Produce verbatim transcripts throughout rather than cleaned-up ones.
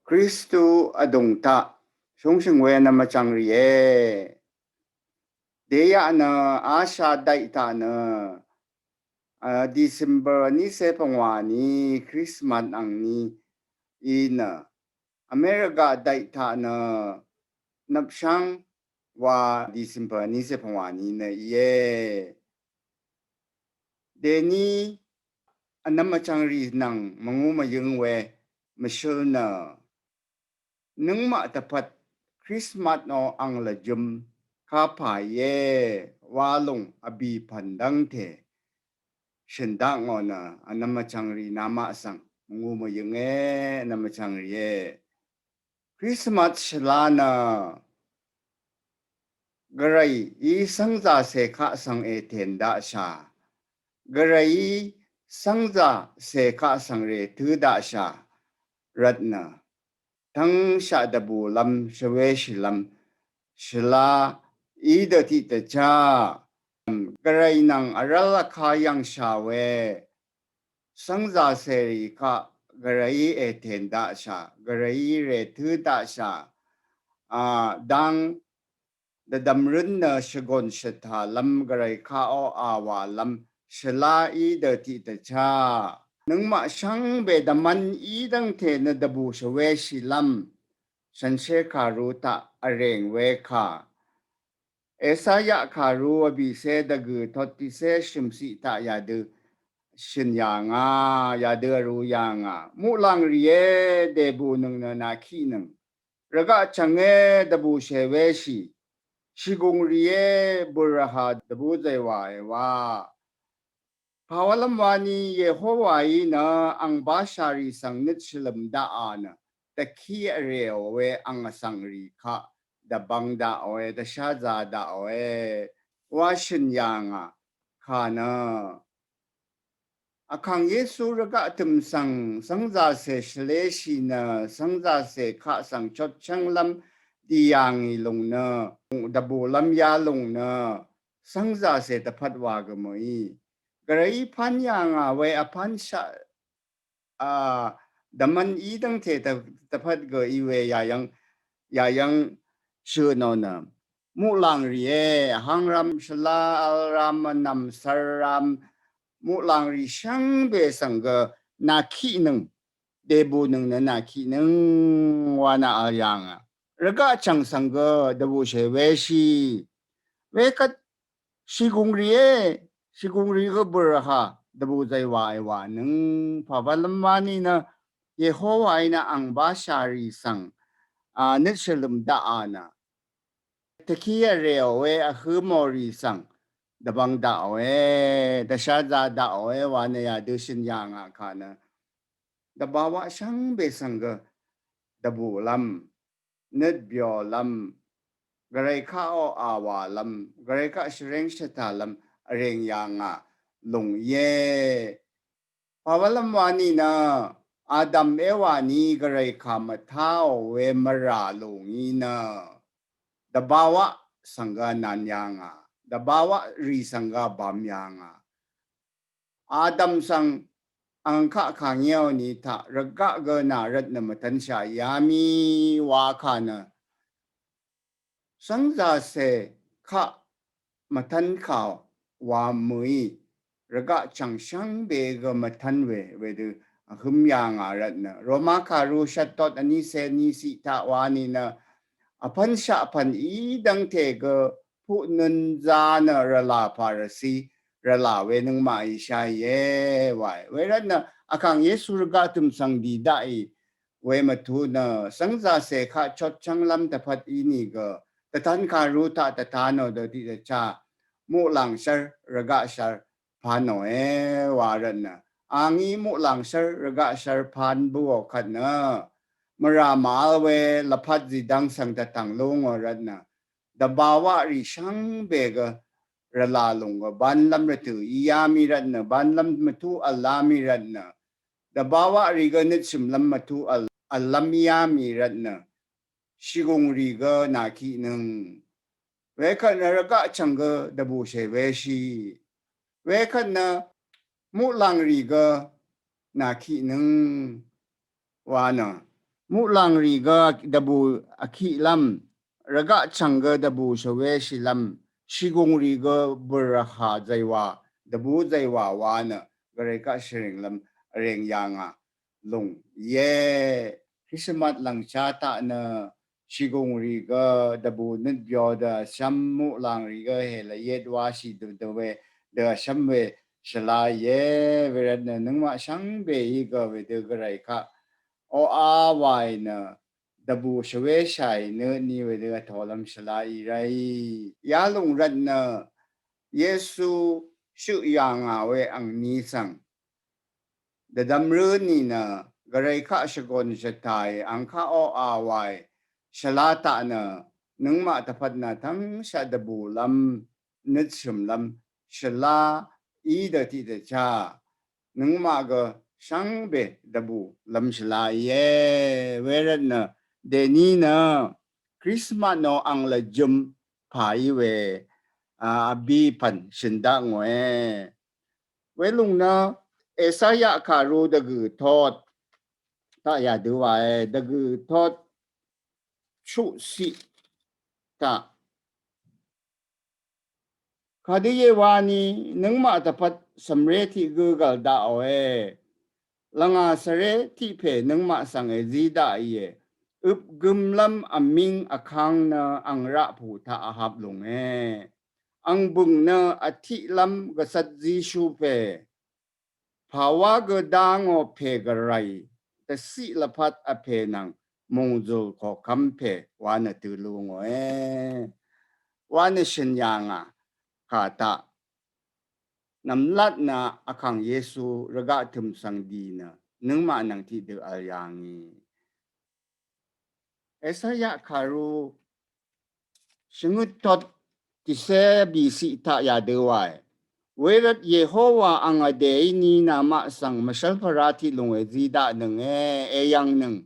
Kristu vdùng taq shúngshø̀ng we nvmvchv̀ng rìe. Deyaq nø asha daiq taq nø, a, December vnícé pvngwà ni Christmas angni í nø America daiq taq nø nvpsháng wa December vnícé pvngwà ni nø íe. Dèní vnvm vchv̀ng rì nvng mvngú mvyǿng we mvshǿl nø nøngmaq dvpvt Christmas nò ang lvjø̄m kapà íe wa lùng vbì pv̀n dv́ngte shø̀n dakngò nø vnvm vchv̀ng rì namaq svng mvngú mvyǿnge. Vnvm vchv̀ng rìe. Christmas shvla nø Gvray í sv́ngzàcè kaq svng ètèn daqshà. Gvray í sv́ngzàcè kaq svng rètǿ daqshà. Rvt nø tv́ngshaq dvbùlv́m shvwéshìlv́m shvla í dø tiqdvchá Gvray nvng vrv́l vka yv̀ngshà we sv́ngzàcèrì kaq Gvrayí ètèn daqshà, Gvrayí rètǿ daqshà, a, dang dvdv̀mrǿn nø shvgòn shvtàlv́m Gvray kaq oqà wàlv́m shvlá í dø tiqdvchá nøngmaq shvngbe dvmvn í dv́ngte nø dvbù shvwéshìlv́m shànshér kàru taq vrèng we kà Esaya kàru vbìcé dvgø̀ tot tiqcé shø̀mciq taq yadø shø̀n yà ngà, yadø vru yà ngà. Muqlàng rìé, dèbùnøng nø nàkiqnøng. Rvgaq chv̀ngé dvbùshè wéshì. Shìgùng rìé, bø̀rvhà dvbù zèywàe wa. Pàwálv́m wani Yehowaí nø ang bashàrì svng nøt shvlø̀m daqà nø dvki vrèò we ang vsvngrì kaq dvbvng daqòe, dvsházā daqòe wa shø̀n yà ngà kà nø. Vkàng Yesu rvgaq tø̀m svng sv́ngzàcè shvléshì nø sv́ngzàcè kaq svng chotchv́nglv́m dì yà ngì lùng nø dvbùlv́m yalùng nø sv́ngzàcè dvpvt wà gø mø̀í. Gvrayí pán yà ngà we vpánshaq, a, dvmvn í dv́ngte dv-, dvpvt gø í we yàyv́ng, yàyv́ng shø̀nò nø. Muqlàng rìé, vhvng ram, shvlá vl ram, vnv̀m svr ram, muqlàng rì shvngbe svng gø nàkiqnøng. Dèbùnøng nø nàkiqnøng wa nà vl yà ngà. Rvgaq chv̀ng svng gø dvbùshè wéshì. Wekvt shìgùng rìé, shìgùng rì gø bø̀rvhà dvbù zèywàe wa nøng pàwálv́m wani nø Yehowaí nø ang bashàrì svng, a, nøt shvlø̀m daqà nø dvki vrèò we vhø̄ mòrì svng dvbvng daqòe, dvsházā daqòe wa nø yadø shø̀n yà ngà kà nø. Dvbawaq shvngbe svng gø dvbùlv́m, nøt byòlv́m, Gvray kaq oqà wàlv́m, Gvray kaq shvréng shvtàlv́m vrèng yà ngà lùng íe. Pàwálv́m wani nø Adam Ewa ni Gvray kà mvtáò we mvrà lù ngí nø dvbawaq svng gø vnvn yà ngà, dvbawaq rì svng gø vbvm yà ngà. Adam svng ang kaq kà ngéò ni taq rvgaq gø nà rvt nø mvtvnshaq yà mì wa kà nø sv́ngzàcè kaq mvtv́n kà wa mø̀í, rvgaq chv̀ng shvngbe gø mvtv́n we, wedø vhø̄m yà ngà rvt nø. Roma kàru shvttot vnícé vníciq taq wani nø, vpv́nshaq pv̀n í dv́ngte gø puqnøn zā nø rvlà pàrvcí, rvlà we nøngmaq ìsháìe, wae. Wervt nø, vkàng Yesu rvgaq tø̀m svng dì daqì, we mvtu nø sv́ngzàcè kaq chotchv́nglv́m dvpvt ínìgø dvtan kàru taq dvtanò dø tiqdvchá muqlàng shv́r rvgaq shv́r pánòe wa rvt nø. Angí muqlàng shv́r rvgaq shv́r pán bǿò kvt nø mvrà màvl we lvpat zìdvng svng dvtv̀ng lúngò rvt nø dvbawaq rì shvngbe gø rvlà lùng gø banlv́m rvtø̀ í yá mì rvt nø banlv́m mvtu v̀lá mì rvt nø dvbawaq rì gø nøtshø̀mlv́m mvtu v̀l, v̀llv́m í yá mì rvt nø shìgùng rì gø nàkiqnøng. Wekvt nø rvgaq chv̀ng gø dvbùshè weshì. Wekvt nø muqlàng rì gø nàkiqnøng wa nø. Muqlàngrì gø dvbù vkiqlv́m, rvgaq chv̀ng gø dvbù shvweshìlv́m, shìgùngrì gø bø̀rvhà zàywà, dvbù zàywà wa nø, gvray kaq shvrìnglv́m vrèng yà ngà lùng íe. Krismas lv̀ngchá taq nø, shìgùngrì gø dvbù nøt byo dø vshv́m, muqlàngrì gø hèlvyet washì dø, dø we, dø vshv́m we shvla íe. Wervt nø nøngmaq shvngbe í gø wedø gvray kaq oqà wàì nø dvbù shvweshàì nø ni wedø vtolv́m shvla í ràí. Yalùng rvt nø Yesu shøq yà ngà we angní svng dvdvm rø̄ nìnø gvray kaq shvgon shvtàì ang kaq oqà wàì shvla taq nø nøngmaq dvpvt nø tvngshaq dvbùlv́m nøtshø̀mlv́m shvla í dø tiqdvchá nøngmaq gø shvngbe dvbùlv́m shvla íe. Wervt nø dèní nø Krismas nò ang lvjøm pà í we a, vbí pv̀n shø̀n daq ngòe. Welùng nø Esaya kàru dvgø̀ tot taq yadø wae, dvgø̀ tot chuqsiq taq. Kadø íe wani nøngmaq dvpvt cv̀mré tiq gø gv̀l daqòe. Lvngà svre tiq pè nøngmaq svng èzí daqìe. Øp gømlv́m vmíng vkang nø ang raqpù taq vhap lùnge. Ang bø̀ng nø vtiqlv́m gvcvt zíshú pè pàwá gø dá ngò pè gvray dvciq lvpat vpè nvng mòngzùl koqkv́m pè wa nø tø lu ngòe. Wa nø shø̀n yà ngà kà taq nv̀mlat nø vkàng Yesu rvgaq tø̀m svng dì nø nøngmaq nvng tiqdø vl yà ngì. Esaya kàru shvngøt tot tìcé bìciq taq yadø wae. Wervt Yehowa ang vdèí ni namaq svng mvshv́lpvra tiq lùng èzí daqnønge, èyv̀ngnøng.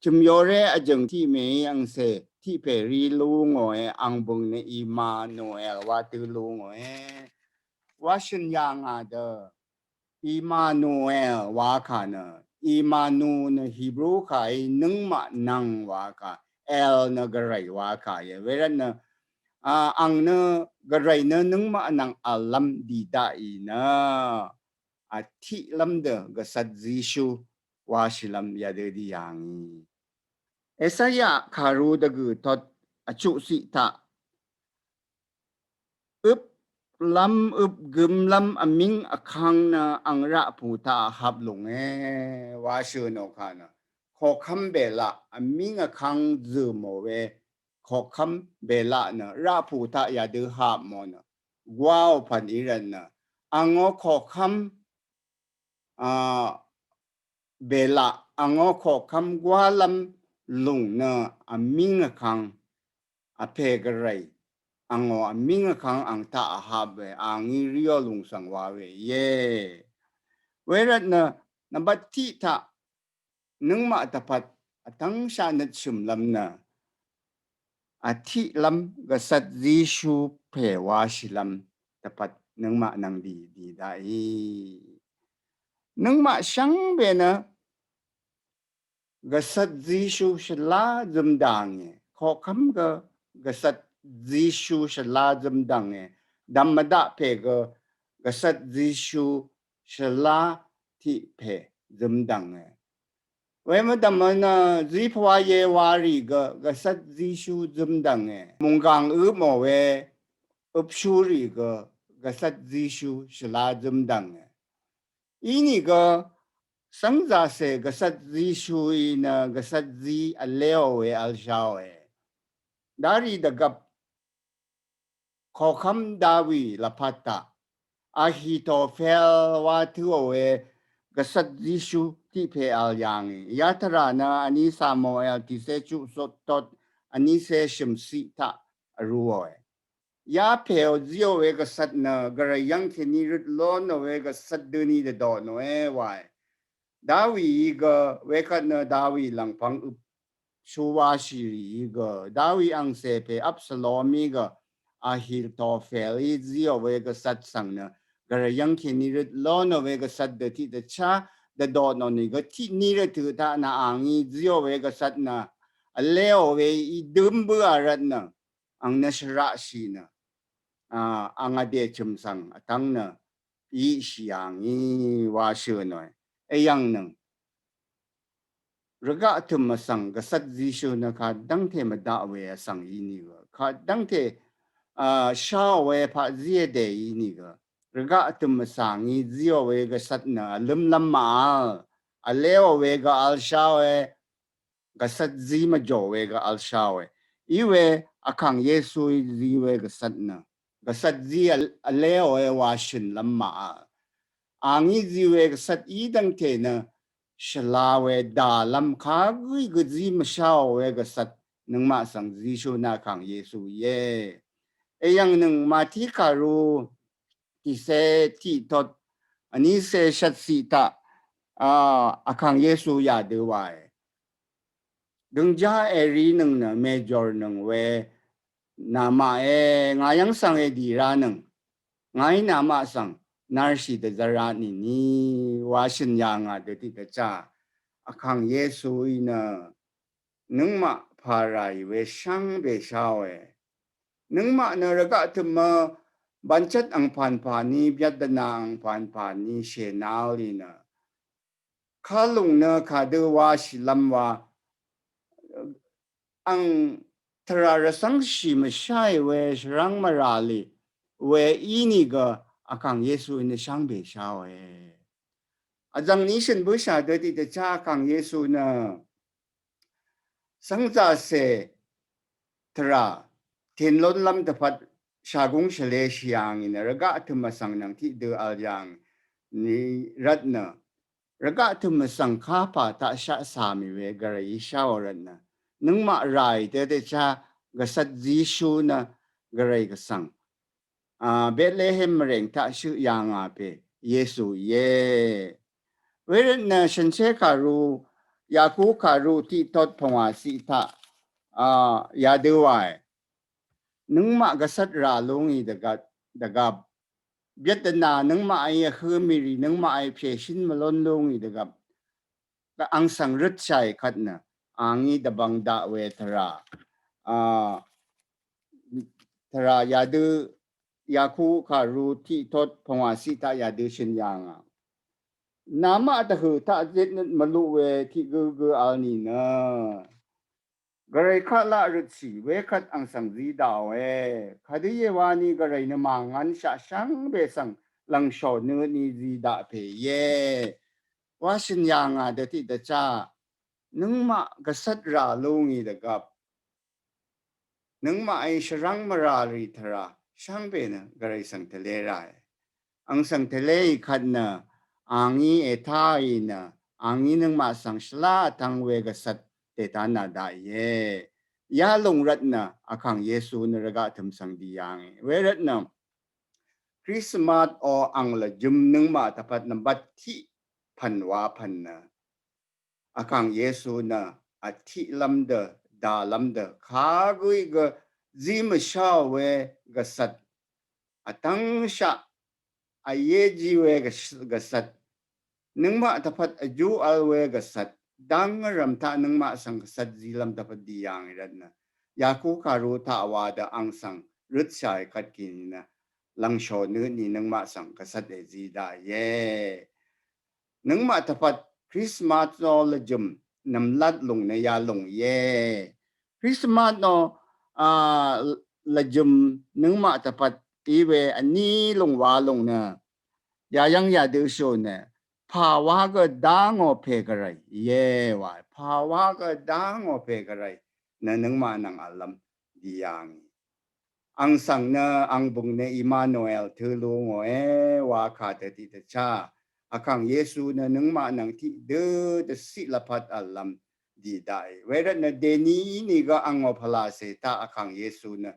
Chø̀myoré vjø̀ng tiq mèí angcè tiq pèrí lú ngòe, ang bø̀ng nø Imanuel wa tø lú ngòe. Wa shø̀n yà ngà dø Imanuel wa kà nø, Imanu nø Hebru kàí nøngmaq nvng wa kà, El nø gvray wa kà íe. Wervt nø a, ang nø gvray nø nøngmaq nvng vllv́m dì daqì nø vtiqlv́m dø gvcvt zíshú washìlv́m yadø dì yà ngì. Esaya kàru dvgø̀ tot vchuqciq taq øplv́m øp gømlv́m vmíng vkang nø ang raqpù taq vhap lùnge wa shø̀n ò kà nø koqkv́m bèlaq vmíng vkang zø̀mò we koqkv́m bèlaq nø raqpù taq yadø hap mò nø gwaò pv̀n í rvt nø angó koqkv́m a, bèlaq angó koqkv́m gwálv́m lùng nø vmíng vkang vpè gvray angó vmíng vkang ang taq vhap we angí ríò lùng svng wa we íe. Wervt nø nvmbat tiq taq nøngmaq dvpvt vtvngshaq nøtshø̀mlv́m nø vtiqlv́m gvcvt zíshú pè washìlv́m dvpvt nøngmaq nvng dì dì daqì. Nøngmaq shvngbe nø gvcvt zíshú shvlá zømdv̀nge. Koqkv́m gø gvcvt zíshú shvlá zømdv̀nge. Dv̀m mvdaq pè gø gvcvt zíshú shvlá tiq pè zømdv̀nge. Wemvdv̀m nø zípvwá yewa rì gø gvcvt zíshú zømdv̀nge. Mùnggàng øpmò we øpshú rì gø gvcvt zíshú shvlá zømdv̀nge. Inìgø svngzàcè gvcvt zíshú í nø gvcvt zí vléò we vlsháòe. Darì dvgvp koqkv́m Dawi lvpat taq Ahitofel wa tøò we gvcvt zíshú tiq pè vl yà ngì. Yatvrà nø vní Samuel tìcé chuq sot tot vnícé shø̀mciq taq vrūòe. Ya pèò zíò we gvcvt nø gvray yv́ng kèní røt lónò we gvcvt døni dvdònòe wae. Dawi í gø wekvt nø Dawi lv̀ngpvng øp shú wáshì rì í gø Dawi angcè pè Absalom í gø Ahitofel í zíò we gvcvt svng nø gvray yv́ng kèní røt lónò we gvcvt dø tiqdvchá dvdot nò nìgø tiq ni rvtø taq nø angí zíò we gvsvt nø vléò we í døm bǿà rvt nø ang nø shvraqshì nø a ang vdè chø̀m svng vtvng nø íshì angí wa shø̀ nòe. Eyv̀ng nøng rvgaq tø̀m vsvng gvsvt zishø nø kadv́ngte mvdaq we vsvng í nìgø kadv́ngte a shaò we paq zí vdè í nìgø rvgaq tø̀m vsvng í zíò we gvsvt nø vlømlv́m màvl vléò we gø vl shaò we gvsvt zí mvjò we gø vl shaò we í we Vkàng Yesuí zí we gvsvt nø gvsvt zí vléò we wa shø̀nlv́m màvl angí zí we gvsvt í dv́ngte nø shvla we dàlv́m kagǿí gø zí mvshaò we gvsvt nøngmaq svng zishø nø Vkàng Yesu íe. Eyv̀ng nøng Mati kàru tiqcé tiqtot vnícé shvtciq taq a Vkàng Yesu yadø wae. Gøngjá èri nøng nø mèjòr nøng we namaqe ngà yv́ng svng èdì ra nøng ngàí namaq svng narshì dvzvra nìni wa shø̀n yà ngà dø tiqdvchá Vkàng Yesuí nø nøngmaq pàràì we shvngbe shaòe. Nøngmaq nø rvgaq tø̀mø bv̀nchvt angpànpàní byvtdvna angpànpàní shènalì nø kalùng nø kadø wa shìlv́m wa ang tvrà rvcv́ngshì mvsháì we shvrv́ng mvràlì we í nìgø Vkàng Yesuí nø shvngbe shaòe. Vzv̀ng ní shø̀n bǿshà dø tiqdvchá Vkàng Yesu nø svngzàcè tvrà tìn lónlv́m dvpvt shàgúng shvleshì yàngì nø rvgaq tø̀m vsvng nvng tiqdø vl yàng nì rvt nø rvgaq tø̀m vsvng kapà taq shaqcà mì we gvray í sháò rvt nø nøngmaq ràì dø dvchá gvsvt zíshú nø gvray gvsvng a Betlehem mvrèng taq shøq yà ngà pè Yesu íe. Wervt nø shànshér kàru Yaku kàru tiqtot pvngwà ciq taq a yadø wae. Nøngmaq gvsvt rà lúngì dvgvp dvgvp byvtdvna nøngmaqí vhø̄ mìrì nøngmaqí pèshín mvlón lúngì dvgvp ang svng røtshàì kvt nø angí dvbvng daq we tvrà a tvrà yadø Yaku kàru tiqtot pvngwà ciq taq yadø shø̀n yà ngà. Namaq dvhø̀ taq zitnøt mvluq we tiq gøgø vl nìnø gvray kaq laq røtshì wekvt ang svng zí daqòe. Kadø íe wani gvray nø màngvn shaq shvngbe svng lv̀ngshò nø ni zí daq pè íe wa shø̀n yà ngà dø tiqdvchá nøngmaq gvsvt rà lúngì dvgvp nøngmaqí shvrv́ng mvràlì tvrà shvngbe nø gvray svng tvlé ràe. Ang svng tvléì kvt nø angí ètáì nø angí nøngmaq svng shvlá vtvng we gvsvt dètá nà daqìe. Yalùng rvt nø Vkàng Yesu nø rvgaq tø̀m svng dì yàngì. Wervt nø Krismas ò ang lvjøm nøngmaq dvpvt nvmbat tiq pv̀n wa pv̀n nø Vkàng Yesu nø vtiqlv́m dø dàlv́m dø kagǿí gø zí mvsháò we gvsvt vtv́ngshaq vyéjí we gvsvt nøngmaq dvpvt vjú vl we gvsvt dv́ng vrv̀m taq nøngmaq svng gvsvt zílv́m dvpvt dì yàngì rvt nø Yaku kàru taq wa dø ang svng røtshàì kvt kìni nø lv̀ngshò nø ni nøngmaq svng gvsvt èzí daqìe. Nøngmaq dvpvt Krismas nò lvjø̀m nv̀mlat lùng nø yalùng íe. Krismas nò a lvjø̀m nøngmaq dvpvt í we vní lùng wa lùng nø yayv́ng yadø shø̀ nø pàwá gø dá ngò pè gvray íe wa pàwá gø dá ngò pè gvray nø nøngmaq nvng vlv́m dì yàngì. Ang svng nø ang bø̀ng nø Immanuel tø̄ lú ngòe wa kà dø tiqdvchá Vkàng Yesu nø nøngmaq nvng tiqdø dvciq lvpat v̀llv́m dì daqì. Wervt nø dèní ínìgø angò pvlacè taq Vkàng Yesu nø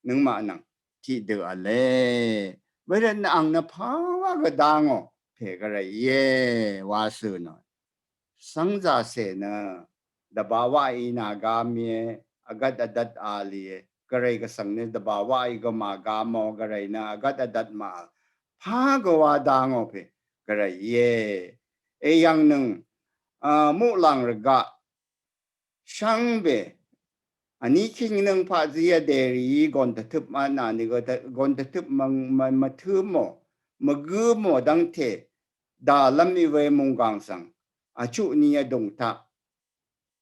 nøngmaq nvng tiqdø v̀le. Wervt nø ang nø pàwá gø dá ngò pè gvray íe wa cø̀ nò. Svngzàcè nø dvbawaqí nàgá mìe, vgvt vdvt a lìe. Gvray gvsvng nø dvbawaqí gø màgá mò gvray nø vgvt vdvt màvl. Pà gø wa dá ngò pè gvray íe. Èyv̀ngnøng, a, muqlàng rvgaq shvngbe, vní kìngnøng paqzí vdèrìí gòn dvtøp mvnà nìgø, gòn dvtøp mvng, mvtǿ mò, mvgǿ mò dv́ngte, dàlv́m í we mùnggàng svng, vchuq ni vdùng taq,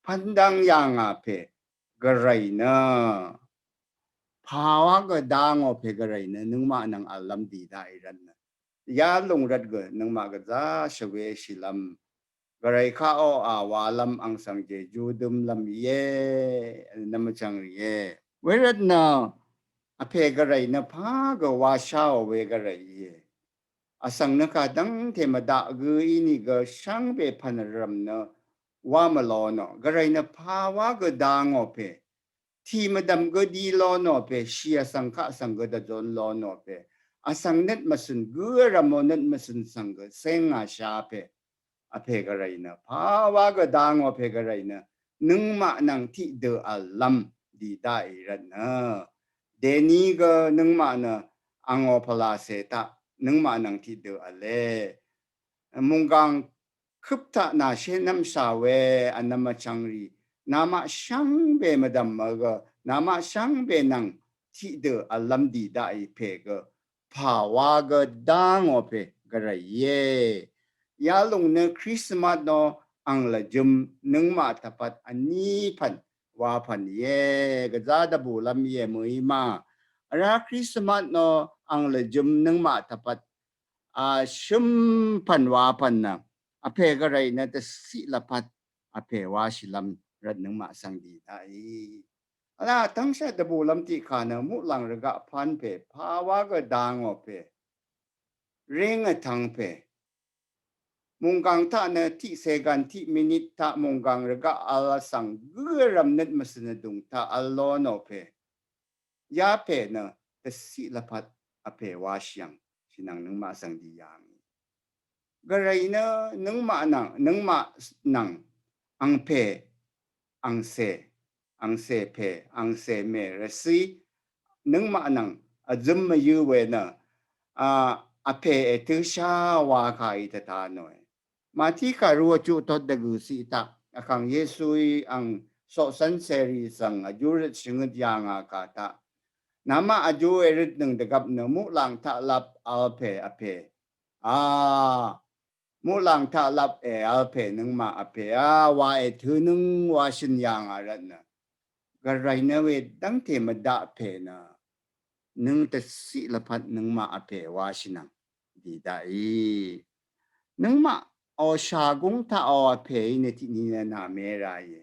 pv́ndv́ng yà ngà pè, Gvray nø, pàwá gø dá ngò pè Gvray nø, nøngmaq nvng vllv́m dì daqì rvt nø. Yalùng rvt gø, nøngmaq gvzá shvwe shìlv́m. Gvray kaq oqà walv́m ang svng jejú dømlv́m íe, nvmvchvng rìe. Wervt nø, vpè Gvray nø pà gø washáò we Gvray íe. Vsvng nø kadv́ngte mvdaq gø ínìgø shvngbe pv̀n rv̀m nø wa mvlonò. Gvray nø pàwá gø dá ngò pè. Tì mvdv̀m gø di lonò pè, shì vsvng kaq svng gø dvzon lonò pè. Vsvng nøt mvsø̀n gø vrv̀mò nøt mvsø̀n svng gø seng ngà sha pè. Vpè Gvray nø, pàwá gø dá ngò pè Gvray nø, nøngmaq nvng tiqdø vllv́m dì daqì rvt nø. Dèní gø nøngmaq nø, angò pvlacè taq, nøngmaq nvng tiqdø v̄le. Mùnggàng køp taq nàshé nv́mshà we vnvm vchvngrì, namaq shvngbe mvdv̀m mvgø, namaq shvngbe nvng tiqdø vllv́m dì daqì pè gø, pàwá gø dá ngò pè Gvray íe. Yalùng nø Krismas nò ang lvjøm nøngmaq tvpvt vní pv̀n wa pv̀n íe, gvzá dvbùlv́m íe mø̀í ma. Vrá Krismas nò ang lvjøm nøngmaq tvpvt a shøm pv̀n wa pv̀n nø, vpè Gvray nø dvciq lvpat vpè washìlv́m rvt nøngmaq svng dì daqì. Vla tvngshaq dvbùlv́m tiqkà nø muqlàng rvgaq pvn pè, pàwá gø dá ngò pè. Ring vtvng pè. Mùnggàng taq nø tiqsè gàn tiq minit taq mùnggàng rvgaq vl vsvng gø vrv̀m nøt mvsø̀n vdùng taq vl lonò pè. Ya pè nø dvciq lvpat vpè washìyv̀ng, shìnvng nøngmaq svng dì yàngì. Gvray nø nøngmaq nvng, nøngmaq nvng, angpè, angcè, angcè pè, angcè mè rvcí, nøngmaq nvng, vzøm mvyǿ we nø, a, vpè ètǿshá wa kàí tvta nòe. Màtí kàrú vchuq tot dvgø̀ ciq taq, vkàng Yesuí ang coqcv́n cèrì svng vjú røt shvngøt yà ngà kà taq. Namaq vjú èrøtnøng dvgvp nø muqlàng taqlap vl pè vpè. A, muqlàng taqlap è vl pè nøngmaq vpè. A, wa ètø̄nøng wa shø̀n yà ngà rvt nø. Gvray nø wedv́ngte mvdaq pè nø. Nøng dvciq lvpat nøngmaq vpè washìnv̀ng dì daqì. Nøngmaq o shàgúng taq o vpèí nø tiqni nø nà mé ràìe.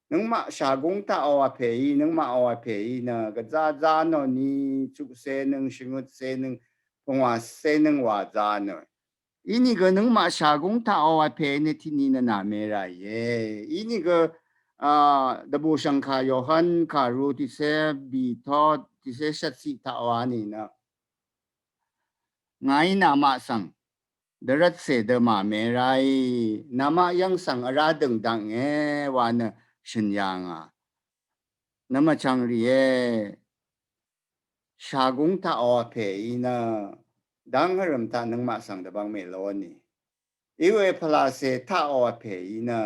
Nøngmaq shàgúng taq o vpèí, nøngmaq o vpèí nø gvzá zá nò ni chuqcé nøng, shvngøtcé nøng, pungwàcé nøng wà zá nò. Inìgø nøngmaq shàgúng taq o vpèí nø tiqni nø nà mé ràìe. Inìgø, a, dvbùshv̀ngkà Yohan kàru tiqcé bìtot, tiqcé shvtciq taq wa nìnø. Ngàí namaq svng dvrvtcè dø màmè ráì, namaq yv́ng svng vrá dø̀ng daknge wa nø shø̀n yà ngà. Nvmvchvng rìe, shàgúng taq o vpèí nø dáng vrv̀m taq nøngmaq svng dvbvng mèlónì. Iwe pvlacè taq o vpèí nø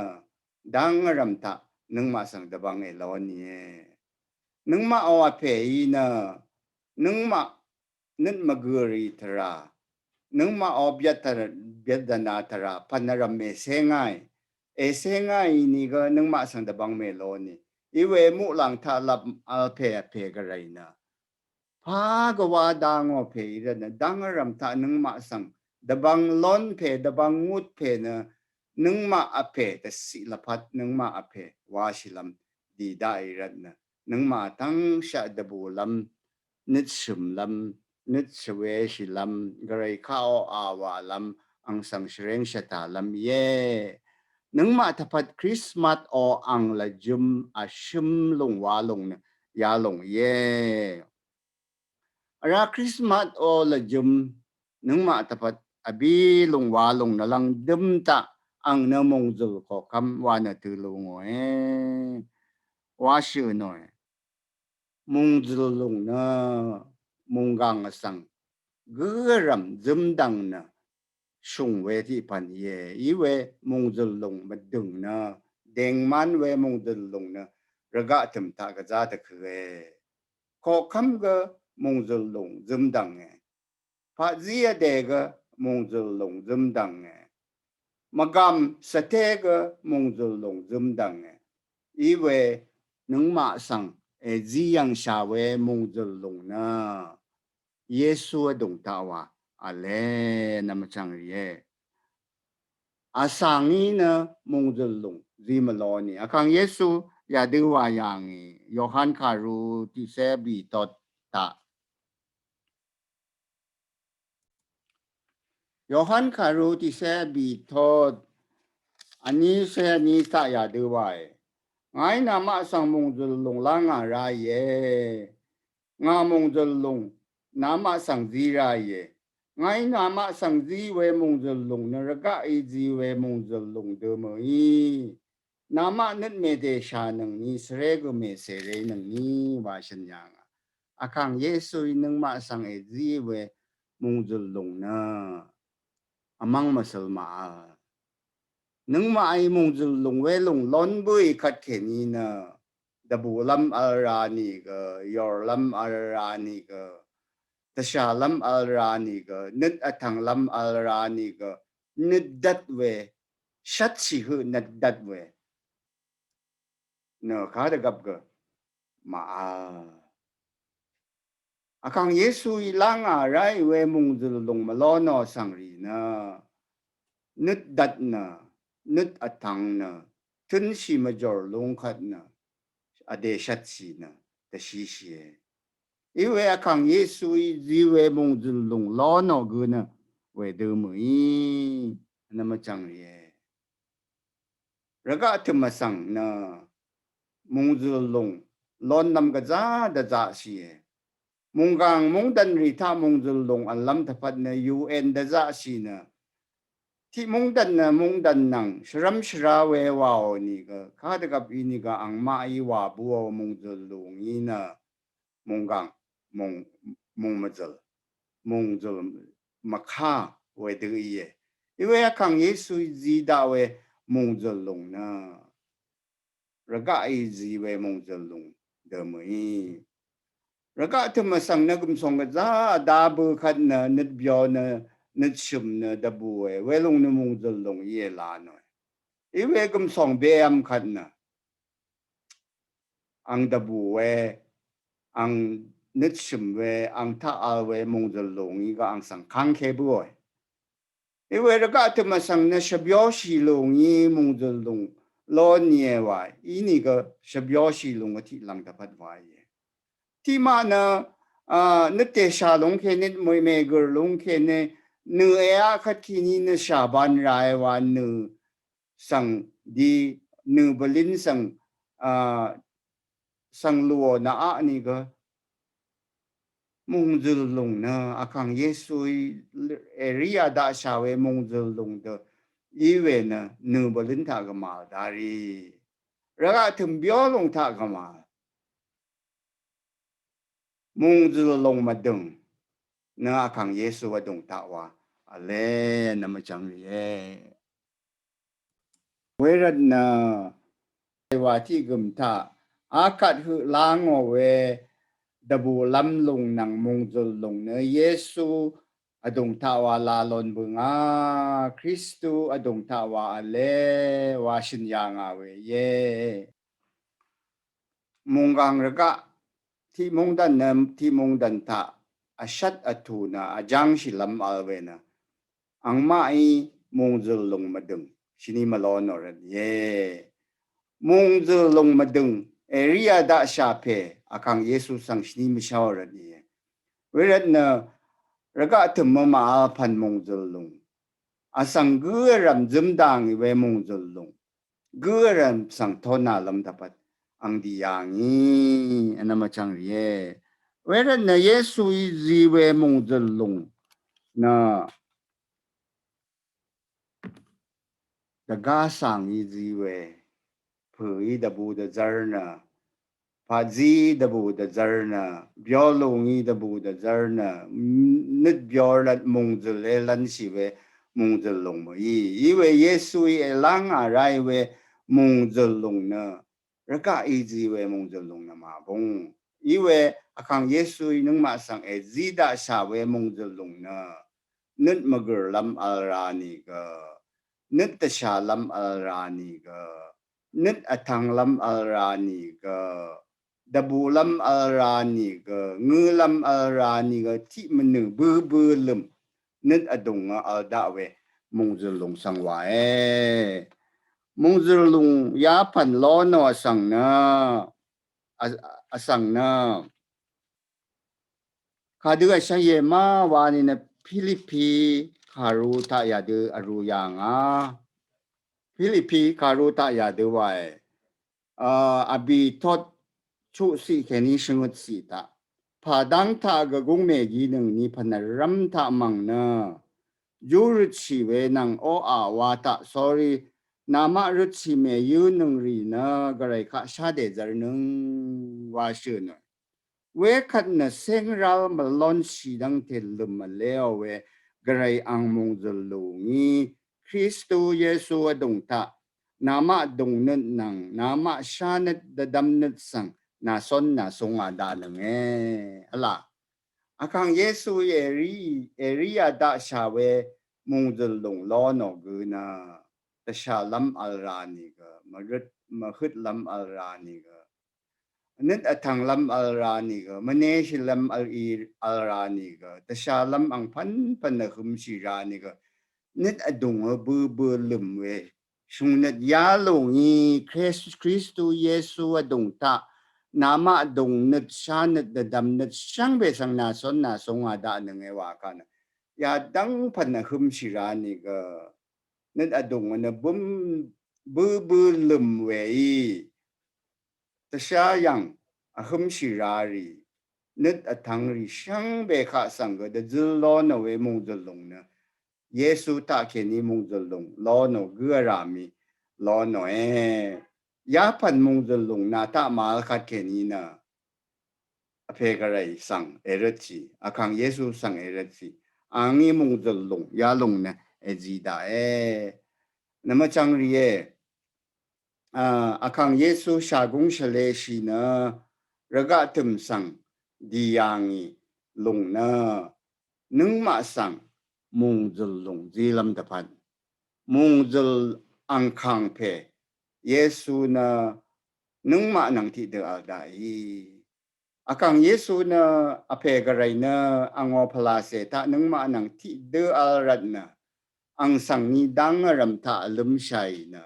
dáng vrv̀m taq nøngmaq svng dvbvng èlónìe. Nøngmaq o vpèí nø nøngmaq nøt mvgø̀rì tvrà, nøngmaq o byvt tvrà, byvt dvna tvrà, pv̀n vrv̀m ècé ngáì, ècé ngáì nìgø nøngmaq svng dvbvng mèlónì. Iwe muqlàng taq lap vl pè vpè gvray nø. Pà gvwa dangò pè í rvt nø, dáng vrv̀m taq nøngmaq svng dvbvng lón pè, dvbvng ngut pè nø, nøngmaq vpè, dvciq lvpat nøngmaq vpè, washìlv́m dì daqì rvt nø, nøngmaq tvngshaq dvbùlv́m, nøt shø̀mlv́m, nøt shvweshìlv́m, gvray kaq oqà wàlv́m, ang svng shvréng shvtàlv́m íe. Nøngmaq tvpvt Krismas o ang lvjø̄m vshø̀m lùng wa lùng nø yalùng íe. Vrá Krismas o lvjø̄m nøngmaq tvpvt vbí lùng wa lùng nø lvngdø̄m taq ang nø mùngzø̀l koqkv́m wa nø tø̄ lù ngòe. Wa shø̀ nòe. Mùngzø̀l lùng nø mùnggàng vsvng gǿ vrv̀m zǿmdv̀ng nø shùng we tiq pv̀n íe. Í we mùngzø̀l lùng mvdø̀ng nø, dèngman we mùngzø̀l lùng nø, rvgaq tø̀m taq gvzá dvkø̄e. Koqkv́m gø mùngzø̀l lùng zømdv̀nge. Paqzí vdè gø mùngzø̀l lùng zømdv̀nge. Mvgàm svté gø mùngzø̀l lùng zømdv̀nge. Í we nøngmaq svng èzí yv̀ngshà we mùngzø̀l lùng nø Yesu vdùng taq wa vle nvm vchv̀ng rìe. Vsv̀ngí nø mùngzø̀l lùng zí mvloni. Vkàng Yesu yadø wa yàngì Yohan kàru tiqsé bìtot taq. Yohan kàru tiqsé bìtot vní sè vní taq yadø wae. Ngàí namaq svng mùngzø̀l lùng lá ngà ráìe. Ngà mùngzø̀l lùng namaq svng zí ráìe. Ngàí namaq svng zí we mùngzø̀l lùng nø rvgaqí zí we mùngzø̀l lùng dø mø̀í. Namaq nøt mèdèshànøngni, svré gø mèsèrènøngni, wa shø̀n yà ngà. Vkàng Yesuí nøngmaq svng èzí we mùngzø̀l lùng nø vmv́ng mvsøl màvl. Nøngmaqí mùngzø̀l lùng we lùng lón bǿì kvt kèní nø dvbùlv́m vl ra nìgø, yòrlv́m vl ra nìgø, dvshàlv́m vl ra nìgø, nøt vtv̀nglv́m vl ra nìgø, nøt dvt we, shvtshì høq nøt dvt we nø kadvgvp gø màvl. Vkàng Yesuí lá ngà ráì we mùngzø̀l lùng mvlónò svngrì nø nøt dvt nø, nøt vtv̀ng nø, tø̄nshì mvjòr lúng kvt nø vdè shvtshì nø dvshishìe. Í we Vkàng Yesuí zí we mùngzø̀l lùng lónò gø nø wedø mø̀í nø mvchv̀ng rìe. Rvgaq tø̀m vsvng nø mùngzø̀l lùng lónnvm gvzá dvzaqshìe. Mùnggàng mungdv̀n rì taq mùngzø̀l lùng v̀llv́m tvpvt nø U N dvzaqshì nø tiq mungdv̀n nø mungdv̀n nvng shvrv́m shvra we wàò nìgø kadvgvp í nìgø angmaqí wà bǿò mùngzø̀l lùng í nø mùnggàng mùng mùng mvzø̀l mùngzø̀l mvká wedø íe. Í we Vkàng Yesuí zí daq we mùngzø̀l lùng nø rvgaqí zí we mùngzø̀l lùng dø mø̀í. Rvgaq tø̀m vsvng nø gv̀msòng gvzá vdá bø kvt nø nøt byo nø nøt shø̀m nø dvbùe. Welùng nø mùngzø̀l lùng íe la nòe. Í we gv̀msòng bevm kvt nø ang dvbù we, ang nøt shø̀m we, ang taq vl we mùngzø̀l lùng í gø ang svng kangke bǿòe. Í we rvgaq tø̀m vsvng nø shvbyoshì lùng í mùngzø̀l lùng lónìe wa. Í nìgø shvbyoshì lùng vtiq lv̀ng dvpvt wa íe. Tiqmaq nø a nøt dèshà lúng ke nøt mègø̀r lúng ke nø nø eaq kvt kèní nø shàban rae wa nø svng di nø bvlín svng a svng lùò nø aq nìgø mùngzø̀l lùng nø Vkàng Yesuí èrí vdaqshà we mùngzø̀l lùng dø í we nø nø bvlín taq gvmàvl darì. Rvgaq tø̀m byo lùng taq gvmàvl. Mùngzø̀l lùng mvdø̀ng nø Vkàng Yesu vdùng taq wa vle nø mvchv̀ng rìe. Wervt nø wa tiq gø̀m taq akvt høq lá ngò we dvbùlv́m lùng nvng mùngzø̀l lùng nø Yesu vdùng taq wa la lon bø ngà, Kristu vdùng taq wa vle wa shø̀n yà ngà we íe. Mùnggàng rvgaq tiq mungdv̀n nø tiq mungdv̀n taq vshvt vtù nø vjángshìlv́m vl we nø angmaqí mùngzø̀l lùng mvdø̀ng shvní mvlónò rvt íe. Mùngzø̀l lùng mvdø̀ng èrí vdaqshà pè Vkàng Yesu svng shvní mvsháò rvt íe. Wervt nø rvgaq tø̀m mvmà vpv̀n mùngzø̀l lùng vsvng gǿ vrv̀m zǿm dà ngì we mùngzø̀l lùng gǿ vrv̀m svng tónàlv́m dvpvt ang dì yà ngì vnvm vchv̀ng rìe. Wervt nø Yesuí zí we mùngzø̀l lùng nø dvgá svng í zí we pø̀í dvbù dvzv́r nø paqzí dvbù dvzv́r nø byo lùngí dvbù dvzv́r nø nøt byo rvt mùngzø̀l é lv́nshì we mùngzø̀l lùng mø̀í. Íwe Yesuí èláng àrá íwe mùngzø̀l lùng nø rvgaq ízí we mùngzø̀l lùng nø màbúng. Íwe Vkàng Yesuí nøngmaq svng èzí daqshà we mùngzø̀l lùng nø nøt mvgø̀rlv́m vl ra nìgø, nøt dvshàlv́m vl ra nìgø, nøt vtvnglv́m vl ra nìgø, dvbùlv́m vl ra nìgø, ngølv́m vl ra nìgø, tiq mvnø̀ bøbø lø̀m nøt vdùng vl daq we mùngzø̀l lùng svng wàe. Mùngzø̀l lùng yapv̀n lónò vsvng nø, vsvng nø kadø vshvng yè má wa nìnø Pilipi kàru taq yadø vrū yà ngà. Pilipi kàru taq yadø wae. A, vbì tot chuqsiq kèní shvngøtsiq taq. Pàdáng taq gvgúng mègínøng ni pvnvrv́m taq mv̀ng nø. Jú røtshì we nvng oqà wa taq, sorry, namaq røtshì mèyǿnøng rì nø gvray kaq shá dèzvr nøng wa shø̀ nø. Wekvt nø séngral mvlónshì dv́ngte lø̀m vléò we gvray ang mùngzø̀l lù ngí Kristu Yesu vdùng taq namaq dùngnøt nvng namaq shánøt dvdvmnøt svng nàcón nàcúng a daqnønge. Vla Vkàng Yesuí èrí, èrí a daqshà we mùngzø̀l lùng lónò gø nø dvshàlv́m vl ra nìgø, mvrøt mvhøtlv́m vl ra nìgø, nøt vtvnglv́m vl ra nìgø, mvneshìlv́m vl i vl ra nìgø, dvshàlv́m angpv̀npv̀n vhømshì ra nìgø, nøt vdùngø bøbø lø̀m we shungnøt yalùng í Kris-, Kristu Yesu vdùng taq namaq dùngnøt shánøt dvdvmnøt shvngbe svng nàcón nàcúng a daqnønge wa kà nø. Yadv́ng pv̀n vhømshì ra nìgø nøt vdùngø nø bǿm bøbø lø̀m weí dvshá yv̀ng vhømshì ra rì nøt vtvng rì shvngbe kaq svng gø dvzøl lónò we mùngzø̀l lùng nø Yesu taq kèní mùngzø̀l lùng lónò gǿ vrà mì lónòe. Yapv̀n mùngzø̀l lùng nà taq màvl kvt kèní nø Vpè gvray svng èrøtshì, Vkàng Yesu svng èrøtshì, angí mùngzø̀l lùng yalùng nø èzí daqe. Nvmvchvng rìe, a, Vkàng Yesu shàgúng shvleshì nø rvgaq tø̀m svng dì yà ngì lùng nø nøngmaq svng mùngzø̀l lùng zílv́m dvpvt mùngzø̀l angkàng pè Yesu nø nøngmaq nvng tiqdø vl daqì. Vkàng Yesu nø Vpè gvray nø angò pvlacè taq nøngmaq nvng tiqdø vl rvt nø ang svng ni dáng vrv̀m taq vlǿmshàì nø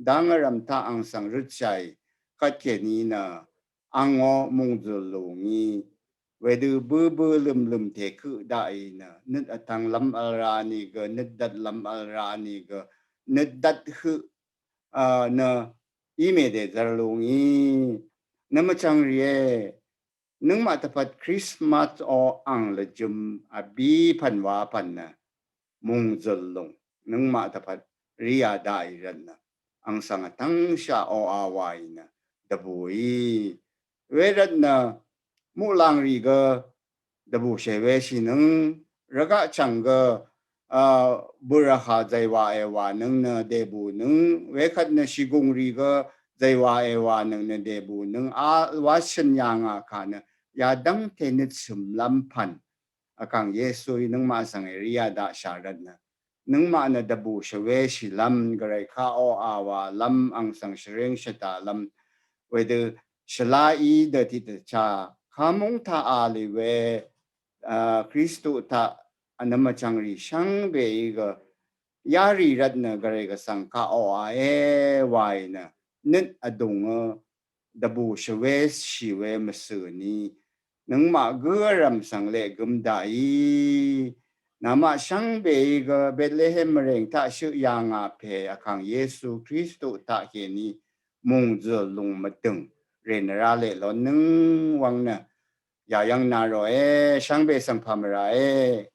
dáng vrv̀m taq ang svng røtshàì kvt kèní nø angò mùngzø̀l lù ngí wedø bøbø lø̀mlø̀m tèkøq daqì nø nøt vtvnglv́m vl ra nìgø, nøt dvtlv́m vl ra nìgø, nøt dvt høq a, nø í mèdèzvr lú ngí. Nvmvchvng rìé, nøngmaq dvpvt Krismas o ang lvjø̄m vbí pv̀n wa pv̀n nø mùngzø̀l lùng nøngmaq dvpvt rí a daqì rvt nø ang svng vtv́ngshaq o a wàì nø dvbùí. Wervt nø muqlàng rì gø dvbùshè weshìnøng, rvgaq chv̀ng gø, a, bø̀rvhà zàywà èwànøng nø dèbùnøng, wekvt nø shìgùng rì gø zàywà èwànøng nø dèbùnøng, a, wa shø̀n yà ngà kà nø, yadv́ngte nøt shø̀mlv́m pv̀n, Vkàng Yesuí nøngmaq svng èrí a daqshà rvt nø, nøngmaq nø dvbù shvweshìlv́m, gvray kaq oqà wàlv́m, ang svng shvring shvdàlv́m, wedø shvlá í dø tiqdvchá kamúng taq a lì we, a, Kristu taq vnvm vchvngrì shvngbeí gø yarì rvt nø gvray gvsvng kaq oqà e wàì nø nøt vdùngø dvbù shvweshì we mvsø̀ ni nøngmaq gǿ vrv̀m svng leq gøm daqí. Namaq shvngbeí gø Betlehem mvrèng taq shøq yà ngà pè Vkàng Yesu Kristu taq kèní mùngzø̀l lùng mvdø̀ng rè nvrá leq lónøng wvng nø yàyv́ng na ròe, shvngbe svng pà mvràe.